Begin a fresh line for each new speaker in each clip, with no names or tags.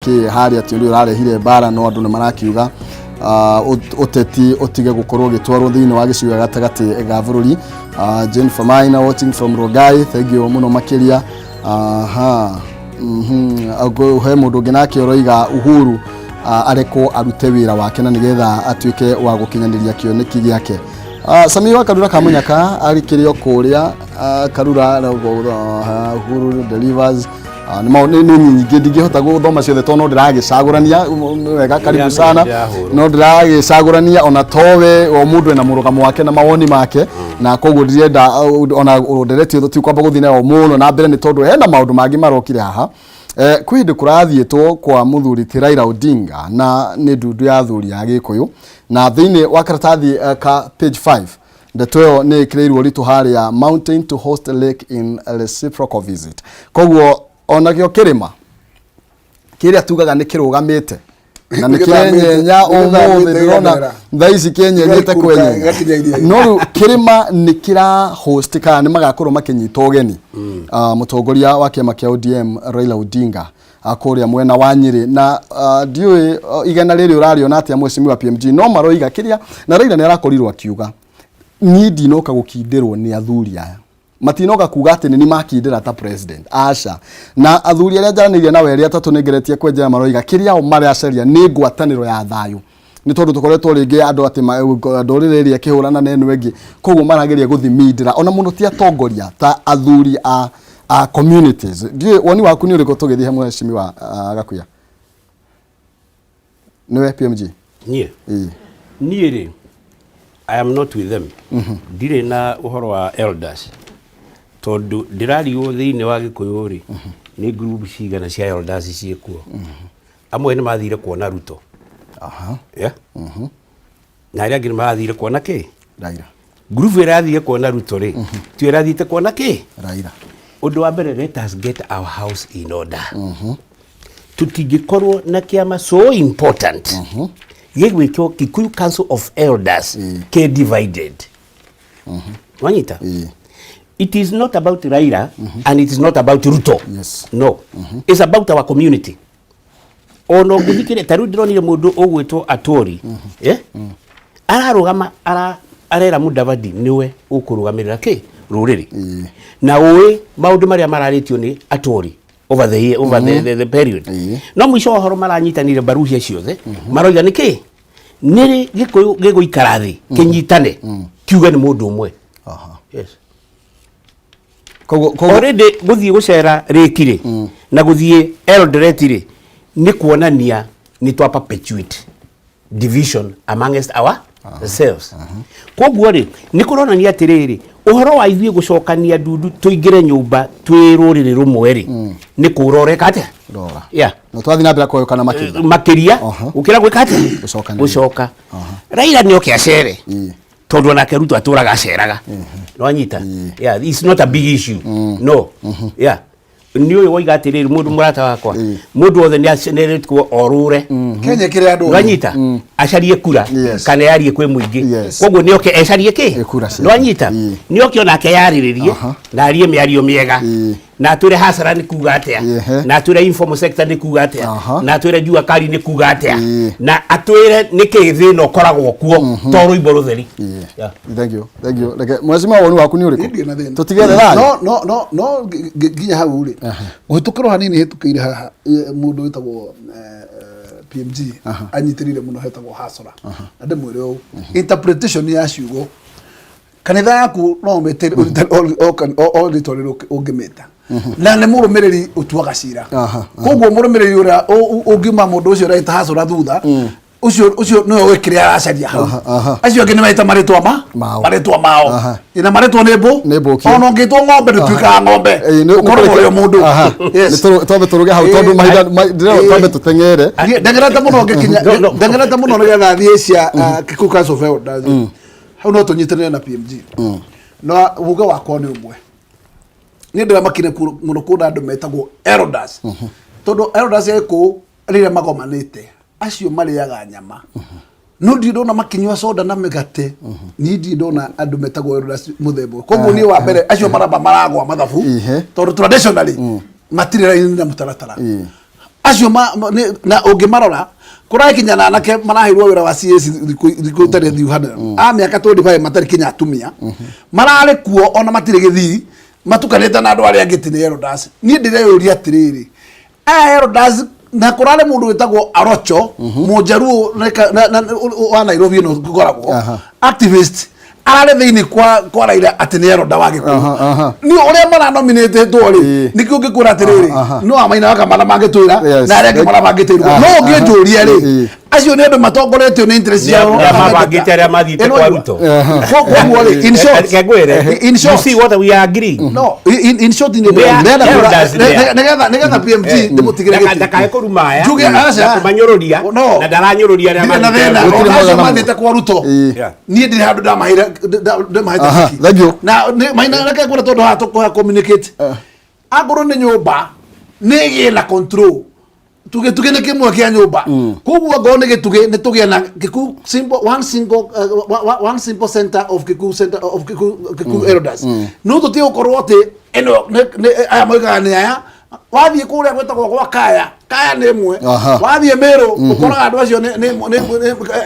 Nĩkĩ harĩa atĩ ũrĩa ũrarehire mbara, no andũ nĩ marakiuga ũteti ũtige gũkorwo ũgĩtwarwo thĩinĩ wa gĩcigo gĩa gatagatĩ ga bũrũri. Jennifer Maina watching from Rongai, thank you mũno makĩria. Aha. He mũndũ ũngĩ nake ũroiga Uhuru arekwo arute wĩra wake na nĩgetha atuĩke wa gũkinyanĩria kĩoneki gĩake. Sami wa Karura Kamunyaka arĩ kĩrĩ o kũrĩa Karura Uhuru delivers. Nĩ nyingĩ, ndingĩhota gũthoma ciothe tondũ no ndĩragĩcagũrania wega. Karibu sana. No ndĩragĩcagũrania ona towe o mũndũ ena mũrũgamo wake na mawoni make, na koguo ndirenda ona ndereti ĩyo ti kwamba gũthiĩ nayo mũno na mbere, nĩ tondũ hena maũndũ mangĩ marokire haha. Kwĩ hĩndĩ kũrathiĩtwo kwa mũthuri ti Raila Odinga na nĩ ndundu ya athuri a Gĩkũyũ, na thĩinĩ wa karatathi ka page 5 ndeto ĩyo nĩ ĩkĩrĩirwo ũritũ harĩa, "Mountain to host lake in reciprocal visit". Koguo onakĩo kĩrĩma kĩrĩa tugaga nĩ kĩrũgamĩte na nĩ kĩrenyenya, ũmũthĩ ndĩrona thaa ici kĩenyenyete kwenyenya, no rĩu kĩrĩma nĩ kĩra host kana nĩ magakorwo makĩnyita ũgeni mũtongoria wa kĩama kĩa ODM Raila Odinga kũrĩa mwena wa Nyĩrĩ, na ndiũĩ igana rĩrĩ ũrarĩona atĩa, mheshimiwa PMG? No maroiga kĩrĩa na Raila nĩ arakorirwo akiuga, niĩ ndinoka gũkindĩrwo nĩ athuri aya, matinoka kuga atĩ nĩ makindĩra ta president, aca. Na athuri arĩa njaranĩirie nao erĩ atatũ nĩ ngeretie kwenjera, maroiga kĩrĩa o maracaria nĩ ngwatanĩro ya thayũ, nĩ tondũ tũkoretwo rĩngĩ andũ atĩ ndũrĩrĩ ĩrĩa ĩkĩhũrana na ĩno ĩngĩ, koguo marageria gũthimindĩra ona mũno ti atongoria ta athuri a communities. Ndiũĩ woni waku nĩ ũrĩkũ tũgĩthiĩ he mheshimiwa Gakuya, nĩwe PMG.
Niĩ?
Ĩĩ.
Niĩ rĩ, I am not with them. Ndirĩ na ũhoro wa elders, tondũ ndĩrarigwo thĩinĩ wa Gĩkũyũ rĩ, nĩ group cigana cia elders ciĩkuo? Amwe nĩ mathire kuona Ruto, yeah? Na arĩa angĩ nĩ marathire kuona kĩ?
Raila.
Group ĩrĩa yathire kuona Ruto rĩ, tio ĩrathiĩte kuona kĩ?
Raila.
Ũndũ wa mbere, let us get our house in order. Tũtingĩkorwo na kĩama so important gĩgwĩtwo Kikuyu Council of Elders ke divided. Wanyita?
Ĩĩ.
It is not about Raila and it is not about Ruto. No, it's about our community. Ona ũngĩthikĩrĩria, ta rĩu ndĩronire mũndũ ũgwĩtwo Atori, eh? Ararũgama arera Mudavadi nĩwe ũkũrũgamĩrĩra kĩ rũrĩrĩ, na ũĩ maũndũ marĩa mararĩtio nĩ Atori over the year, over the period. No mũico wa ũhoro maranyitanire mbaruhia ciothe, maroiga nĩ kĩ nĩrĩ Gĩkũyũ gĩgũikara thĩ kĩnyitane kiuge nĩ mũndũ ũmwe. Yes.
Koguo
Already gũthiĩ gũcera rĩki rĩ na gũthiĩ Eldoret rĩ, nĩ kuonania nĩ twa perpetuate division amongst ourselves. Koguo rĩ, nĩ kũronania atĩrĩrĩ, ũhoro wa ithuĩ gũcokania ndundu tũingĩre nyũmba twĩ rũrĩrĩ rũmwe rĩ, nĩ kũra ũreka atĩa?
Rora.
Yeah.
Na twathiĩ na mbere kũgayũkana makĩria.
Makĩria gũkĩra gwĩka atĩa?
Gũcokanĩrĩria.
Gũcoka. Raila nĩ oke acere, tondũ onake Ruto atũraga aceraga, nwanyita? Yeah, it's not a big issue. No, yeah, nĩ ũyũ woiga atĩrĩrĩ, mũndũ mũrata wakwa, mũndũ wothe nĩ acerĩtwo orũre.
Kenya kĩrĩ andũ.
Nwanyita? Acarie kura kana yarie kwĩ mũingĩ. Koguo nĩ oke ecarie kĩ?
Ĩ, kura ciake.
Nwanyita? Nĩ oke onake yarĩrĩrie na arie mĩario mĩega na atwĩre hasara nĩ kuga atĩa, na atwĩre informal sector nĩ kuga atĩa, na atwĩre jua kali nĩ kuga atĩa, na atwĩre nĩkĩ thĩna ũkoragwo kuo to rũimbo rũtheri. Yeah.
Thank you, thank you. Reke mheshimiwa, woni waku nĩ
Niĩ ndirĩ na
ũrĩkũ?
thĩna.
Tũtigere thayũ.
No nginya hau rĩ, kũhĩtũkĩrwo hanini hĩtũkĩire haha, mũndũ wĩtagwo PMG anyitĩrĩire mũno hetagwo hasora, na ndĩmwĩre ũũ, interpretation ya ciugo, kanitha yaku no ũmĩte o rĩtwa rĩrĩa ũngĩmĩta, na nĩ mũrũmĩrĩri ũtuaga cira. Koguo mũrũmĩrĩri ũrĩa ũngiuma mũndũ ũcio ũreta hasora thutha ũcio nĩwe ũĩ kĩrĩa aracaria hau. Acio angĩ nĩ meta marĩtwa ma
Mao.
Marĩtwa mao. Na marĩtwa nĩ mbũ.
Nĩ mbũkie.
Ona ũngĩtwo ng'ombe, ndũtuĩkaga ng'ombe. Ũkoragwo ũrĩ o mũndũ. Yes.
Twambe tũrũge hau tondũ mahinda ndĩrona twambe tũteng'ere.
Niĩ ndengerete mũno ngĩkinya.
No, no.
Ndengerete mũno nĩgetha thiĩ cia Kikuyu Council of Elders. Hau no tũnyitanĩre na PMG, no uge wakwa nĩ ũmwe. Niĩ ndĩramakire mũno kuona andũ metagwo elders, tondũ elders ekũ rĩrĩa magomanĩte acio marĩaga nyama, no ndirĩ ndona makinyua soda na mĩgate. Niĩ ndirĩ ndona andũ metagwo elders mũthemba ũyũ. Koguo niĩ wa mbere acio maramba maragwa mathabu, tondũ traditionally matirĩ raini na mũtaratara. Acio na ũngĩmarora kũrakinya na anake maraheirwo wĩra wa CAC thikũ thikũ itarĩ thiu hana a mĩaka 25 matarĩ kinya atumia mararĩ kuo ona matirĩ gĩthii matukanĩte na andũ arĩa angĩ ti nĩ elders. Niĩ ndĩreyũria atĩrĩrĩ, aya elders, na kũrarĩ mũndũ wĩtagwo Arocho Mũnjaruo wa Nairobi ĩno ngoragwo activist ararĩ thĩinĩ kwa Raila atĩ nĩ elder wa Gĩkũyũ.
Aha, aha.
Nĩ ũrĩa maranominĩtĩtwo rĩ, nĩkĩo ngĩkwĩra atĩrĩrĩ, no amaina wakamana mangĩtwĩra na arĩa angĩ marabangĩtĩirwo no ũngĩnjũria rĩ, acio nĩ andũ matongoretio nĩ interest ciao.
Nĩ mabangĩte arĩa mathiĩte kwa Ruto.
Koguo rĩ, in short,
Reke ngwĩre,
in
you
short,
see what we are agreeing?
No, in short, nĩ
They are
ndĩrenda
elders there.
nĩgetha PMG ndĩmũtigĩre gĩtĩ.
Ndakae kũruma aya
Njuge aca.
na kũmanyũrũria
No.
na ndaranyũrũria arĩa
Ndirĩ na
mathiĩte
thĩna.
Gũtirĩ
Ona
mwega
acio
na
mathiĩte kwa Ruto.
Ĩĩ.
Niĩ ndirĩ handũ ndamaheire ndamahete tiki.
Thank you.
Na maina reke ngwĩre tondũ haha tũkũha communicate. Angorwo nĩ nyũmba nĩ ĩgĩe na control, tuge tuge nĩ kĩmwe kĩa nyũmba, koguo angorwo nĩ gĩtugĩ nĩ tũgĩe na Kikuyu simple, one single one simple center of Kikuyu, center of Kikuyu elders. No tũtige gũkorwo atĩ ĩno aya moigaga nĩ aya wathiĩ kũrĩa gwĩtagwo gwa kaya kaya nĩ ĩmwe. Wathiĩ Mĩrũ ũkoraga andũ acio nĩ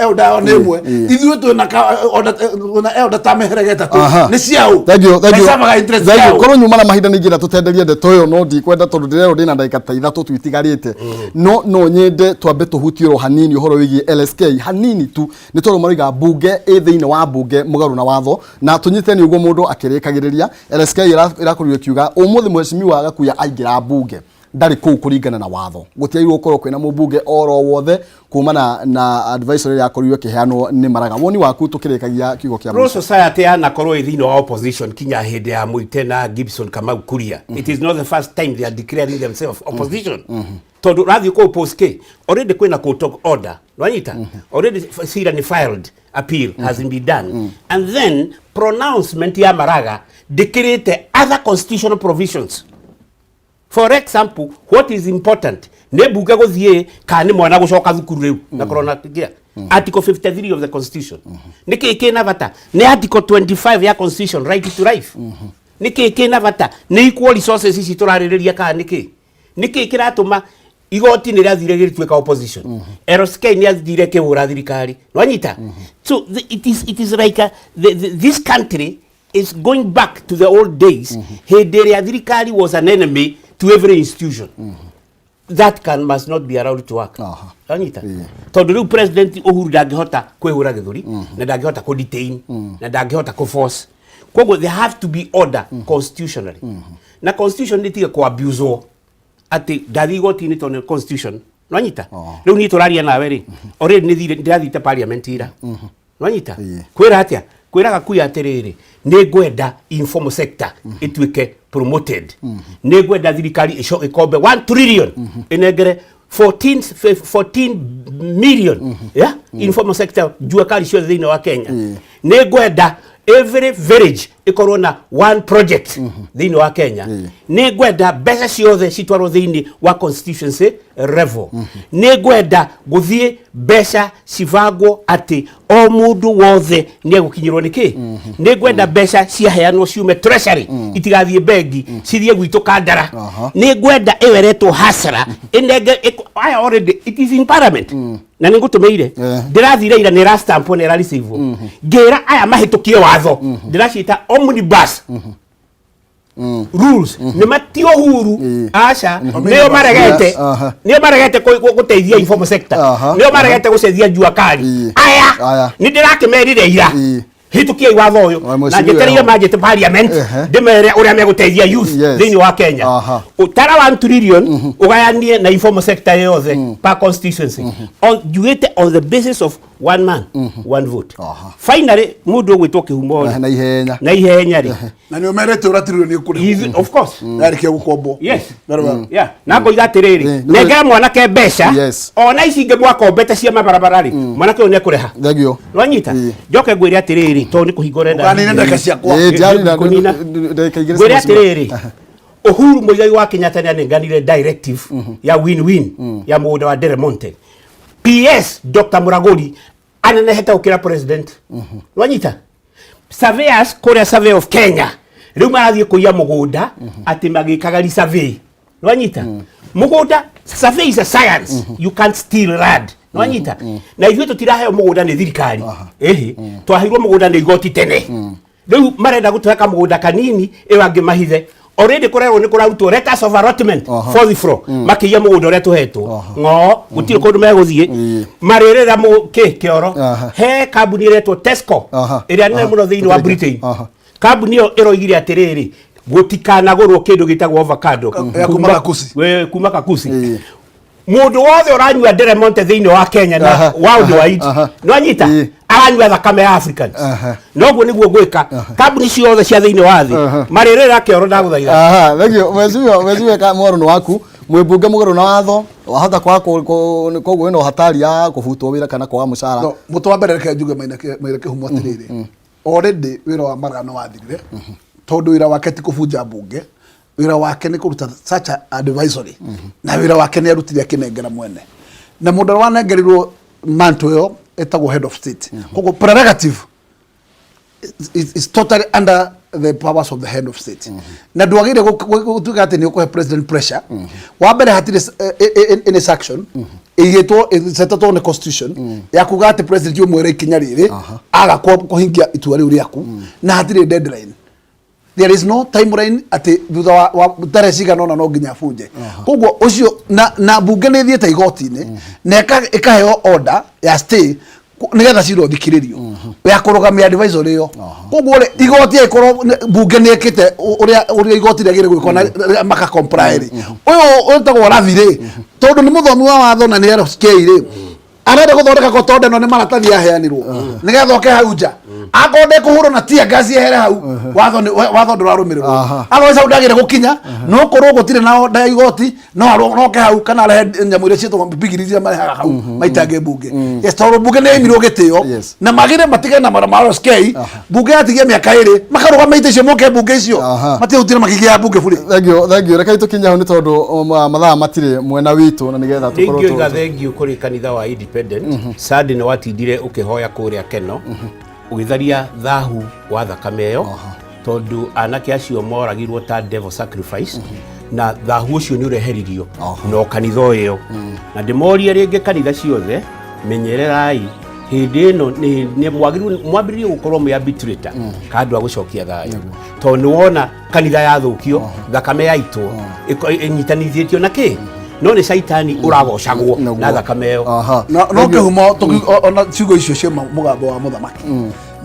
elder yao nĩ ĩmwe. Ithuĩ twĩna twĩna elder ta mĩhĩrĩga ĩtatũ. Nĩ ciaũ?
Thank you, thank you.
Mecamaga interest
Thank you.
ciaũ?
Korwo nyuma na mahinda nĩ ingĩenda tũtenderie ndeto ĩyo, no ndikwenda tondũ ndĩrerwo ndĩna ndagĩka ta 3 tu itigarĩte. No nyende twambe tũhutie oro hanini ũhoro wĩgiĩ LSK, hanini tu, nĩ tondũ maroiga mbunge ĩ thĩinĩ wa mbunge mũgarũ na watho, na tũnyite nĩ ũguo mũndũ akĩrĩkagĩrĩria. LSK ĩrakorirwo ĩkiuga ũmũthĩ mheshimiwa Gakuya aingĩra mbunge ndarĩ kũu kũringana na watho, gũtiagĩrĩirwo gũkorwo kwĩna mũmbunge oro wothe kumana na advisory ĩrĩa yakorirwo ĩkĩheanwo nĩ Maraga. Woni waku tũkĩrĩkagia kiugo kĩa
Pro
mũico.
Society yanakorwo ĩ thĩinĩ wa opposition kinya hĩndĩ ya Muite na Gibson Kamau Kuria. It is not the first time they are declaring themselves opposition, tondũ ũrathiĩ kũ oppose kĩ? Already kwĩna court of order, nwanyita? Already cira nĩ filed, appeal has been done, and then pronouncement ya Maraga ndĩkĩrĩte other constitutional provisions. For example, what is important, nĩ mbunge gũthiĩ kana nĩ mwana gũcoka thukuru rĩu na corona kĩa Article 53 of the Constitution? Nĩ kĩĩ kĩna bata? Nĩ Article 25 ya Constitution, right to life? Nĩ kĩĩ kĩna bata? Nĩ equal resources ici tũrarĩrĩria kana nĩ kĩĩ? Nĩ kĩĩ kĩratũma igoti nĩ rĩathire gĩgĩtuĩka opposition? LSK nĩ athire kĩhũra thirikari, nwanyita? So it is like this country is going back to the old days, hĩndĩ ĩrĩa thirikari was an enemy to every institution that can must not be allowed to work. Wanyita? Tondũ rĩu President Uhuru ndangĩhota kwĩhũra gĩthũri na ndangĩhota kũ detain na ndangĩhota kũ force. Koguo there have to be order constitutionally, na constitution nĩ tige kũ abuse atĩ ndathiĩ igoti-inĩ tondũ nĩ constitution, nwanyita? Rĩu niĩ tũraria nawe rĩ, already nĩ thire ndĩrathiĩte parliament ira, nwanyita? Kwĩra atĩa? Kwĩra Gakuya atĩrĩrĩ, nĩ ngwenda informal sector ĩtuĩke promoted, nĩ ngwenda thirikari ĩkombe 1 trillion ĩnengere 14 million, yeah? Informal sector, jua kali ciothe thĩinĩ wa Kenya. Nĩ ngwenda every village ĩkorwo na one project thĩinĩ wa Kenya. Nĩ ngwenda mbeca ciothe citwarwo thĩinĩ wa constituency level. Nĩ ngwenda gũthiĩ mbeca cibangwo atĩ o mũndũ wothe nĩ egũkinyĩrwo nĩ kĩ. Nĩ ngwenda mbeca ciaheanwo ciume treasury, itigathiĩ bengi, cithiĩ gwitũ Kandara. Nĩ ngwenda ĩyo ĩretwo hasara ĩnenge aya already it is in parliament na nĩ ngũtũmĩire. Ndĩrathire ira, nĩ ĩrastampwo, nĩ ĩrareceive. Ngĩra aya mahĩtũkie watho, ndĩraciĩta omnibus rules, nĩ mati Uhuru. Aca, nĩo maregete. Nĩo maregete gũteithia informal sector. Nĩo maregete gũcenjia jua kali. Aya.
Aya.
Nĩ ndĩrakĩmerire ira, hĩtũkiai watho ũyũ.
Oe,
Na
mheshimiwa
njetereire
eho.
manjĩte parliament ndĩmere ũrĩa megũteithia youth thĩinĩ wa Kenya. Ũtara 1 trillion ũgayanie na informal sector yothe per constituency, on njugĩte on the basis of one man, one vote. Finally, mũndũ ũgwĩtwo Kĩhumo rĩ,
Na ihenya.
Na ihenya rĩ.
Na nä å merete å ratiririo nä kå
He's- of course.
Yarä kia gå kombwo.
Yes. Yeah. Na ngoiga atĩrĩrĩ, nengera mwanake mbeca. Ona ici ingĩ mwakombete cia mabarabara rĩ, mwanake ũyũ nĩ ekũrĩha.
Thank you.
Nwanyita? Njoke ngwĩre atĩrĩrĩ, tondũ nĩ kũhinga ũrenda.
Ũkanine ndagĩka ciakwa.
Ndiarĩ na
Kũnina.
ndagĩka 2
Ngwĩre
cia mheshimiwa.
atĩrĩrĩ, Uhuru Muigai wa Kenyatta nĩ anenganire directive ya win-win ya mũgũnda wa Del Monte. PS Dr. Muraguri anenehete gũkĩra president, nwanyita? Surveyors kũrĩa Survey of Kenya rĩu marathiĩ kũiya mũgũnda atĩ magĩkaga resurvey, nwanyita? Mũgũnda Survey is a science. You can't steal land. Nwanyita na ithuĩ tũtiraheo mũgũnda nĩ thirikari, ĩhĩ, twaheirwo mũgũnda nĩ igoti tene. Rĩu marenda gũtũhe kamũgũnda kanini ĩyo angĩ mahithe. Already kũrerwo nĩ kũrarutwo letters of allotment, fourth floor, makĩiya mũgũnda ũrĩa tũhetwo ng'oo. Gũtirĩ kũndũ megũthiĩ. Marĩrĩra kĩ kĩoro. He kambuni ĩretwo Tesco, ĩrĩa nene mũno thĩinĩ wa Britain. Kambuni ĩyo ĩroigire atĩrĩrĩ, gũtikanagũrwo kĩndũ gĩtagwo avocado
Ya kuma Kakusi.
Kuma Kakusi. Mũndũ wothe ũranyua Del Monte thĩinĩ wa Kenya na worldwide, nĩwanyita, aranyua thakame ya Africans. Noguo nĩguo ngwĩka kambuni ciothe cia thĩinĩ wa thĩ marĩrĩra kĩoro, ndagũthaitha.
Aha, thank you mheshimiwa. Mheshimiwa ka mwaro nĩ waku mwĩmbunge mũgarũ na watho wahota kwaga koguo wĩna hatari ya kũbutwo wĩra kana kwaga mũcara.
No mũtũ wa mbere, reke njuge Maina Kĩhumo atĩrĩrĩ, already wĩra wa Maraga nĩ wathirire, tondũ wĩra wake ti kũbunja mbunge, wĩra wake nĩ kũruta such a advisory, na wĩra wake nĩ arutire akĩnengera mwene, na mũndũ ũrĩa wanengerirwo mantle ĩyo ĩtagwo head of state. Koguo prerogative is totally under the powers of the head of state, na ndwagĩrĩire gũtuĩka atĩ nĩ ũkũhe president pressure. Wa mbere, hatirĩ any sanction ĩigĩtwo ĩcetetwo nĩ constitution ya kuga atĩ president ũmwĩre ikinya rĩrĩ aga kũhingia itua rĩu rĩaku, na hatirĩ deadline. There is no timeline atĩ thutha wa tarehe cigana ũna no nginya abunje. Koguo ũcio na mbunge nĩ ĩthiĩte igoti-inĩ na ĩkaheo order ya stay nĩgetha cira ũthikĩrĩrio ya kũrũgamia advisory ĩyo. Koguo rĩ, igoti ĩkorwo mbunge nĩ ĩkĩte ũrĩa igoti rĩagĩrĩire gwĩkwo na maka comply rĩ, ũyũ wĩtagwo Ravi rĩ, tondũ nĩ mũthomi wa watho na nĩ LSK rĩ, arenda gũthondeka kotonda ĩno nĩ maratathi aheanirwo nĩgetha oke hau nja akorwo ndekũhũrwo na tear gas yehere hau. Watho watho ndũrarũmĩrĩrwo. Otherwise hau ndagĩrĩire gũkinya, no korwo gũtirĩ na order ya igoti, no oke hau kana arehe nyamũ iria ciĩtagwo bigiri iria marehaga hau maitange mbunge. Yes, tondũ mbunge nĩ yaimirwo gĩtĩo na magĩre matige na mara ma LSK. Mbunge yatigia mĩaka 2 makarũgama itĩ icio moke mbunge icio. Matiahutire makĩgĩa mbunge bure.
Thank you, thank you. Reke tũkinye hau nĩ tondũ mathaa matirĩ mwena witũ na nĩgetha tũkorwo
Nĩingĩoiga thengiũ kũrĩ kanitha wa Independent. Sunday nĩ watindire ũkĩhoya kũrĩa Keno, ũgĩtharia thahu wa thakame ĩyo, tondũ anake acio moragirwo ta devil sacrifice, na thahu ũcio nĩ ũreheririo no kanitha ĩyo. Na ndĩmorie rĩngĩ, kanitha ciothe, menyererai hĩndĩ ĩno nĩ mwagĩrĩirwo mwambĩrĩrie gũkorwo mwĩ arbitrator ka andũ a gũcokia thayũ, tondũ nĩ wona kanitha yathũkio, thakame yaitwo ĩnyitanithĩtio na kĩ, no nĩ caitani ũragocagwo na thakame ĩyo.
No kĩhumo ona ciugo icio cia mũgambo wa mũthamaki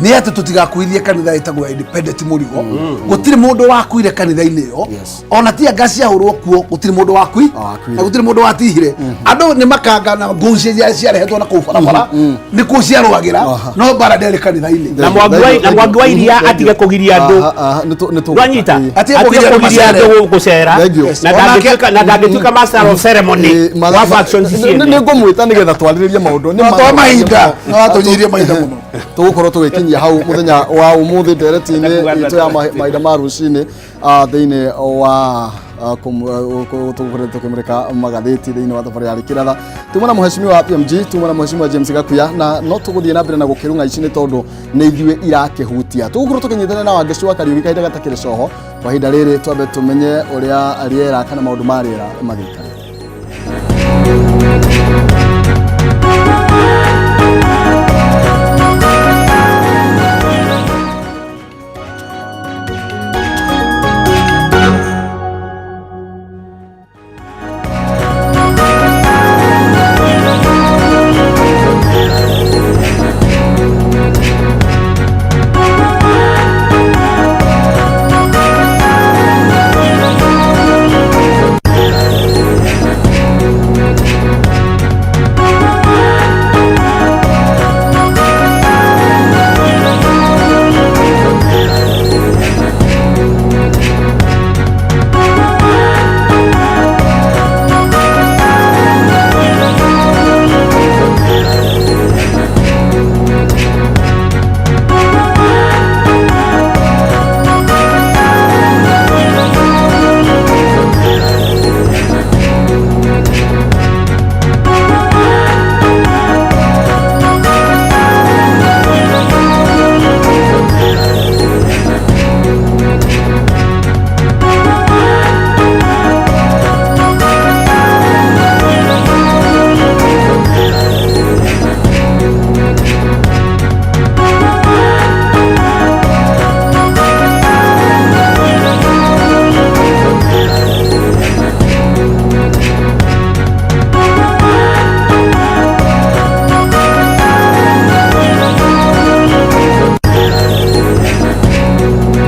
nĩ atĩ tũtigakuithie kanitha ĩtagwo ya Independent mũrigo. Gũtirĩ mũndũ wakuire kanitha-inĩ ĩyo. Ona ti anga ciahũrwo kuo, gũtirĩ mũndũ wakui
Wakuire.
Na gũtirĩ mũndũ watihire. Andũ nĩ makanga na ngũ ciarehetwo na kũu barabara nĩkuo ciarũagĩra, no mbara ndĩarĩ kanitha-inĩ.
Na Mwangi wa Iria atige kũgiria andũ. Ndwanyita?
Atige
Atige
kũgiria andũ
kũgiria
macere.
andũ gũcera.
Thank you.
Na ndangĩtuĩka master of ceremony wa factions ciene.
Nĩ ngũmwĩta nĩgetha twarĩrĩrie maũndũ.
No twa mahinda, no atũnyirie mahinda mũno.
Tũgũkorwo tũgĩkinyia hau mũthenya wa ũmũthĩ ndereti-inĩ itũ ya mahinda ma rũcinĩ, thĩinĩ wa tũgũkoretwo tũkĩmũrĩka magathĩti thĩinĩ wa thabarĩ ya Rĩkĩratha. Tuma na mũhecimiwa PMG, tuma na mũhecimiwa James Gakuya, na no tũgũthiĩ na mbere na gũkĩrung'a ici nĩ tondũ nĩ ithuĩ irakĩhutia. Tũgũkorwo tũkĩnyitanĩra na Wangeci wa Kariũki kahinda gatakĩrĩ coho. Kwa ihinda rĩrĩ twambe tũmenye ũrĩa rĩera kana maũndũ ma rĩera magĩikara.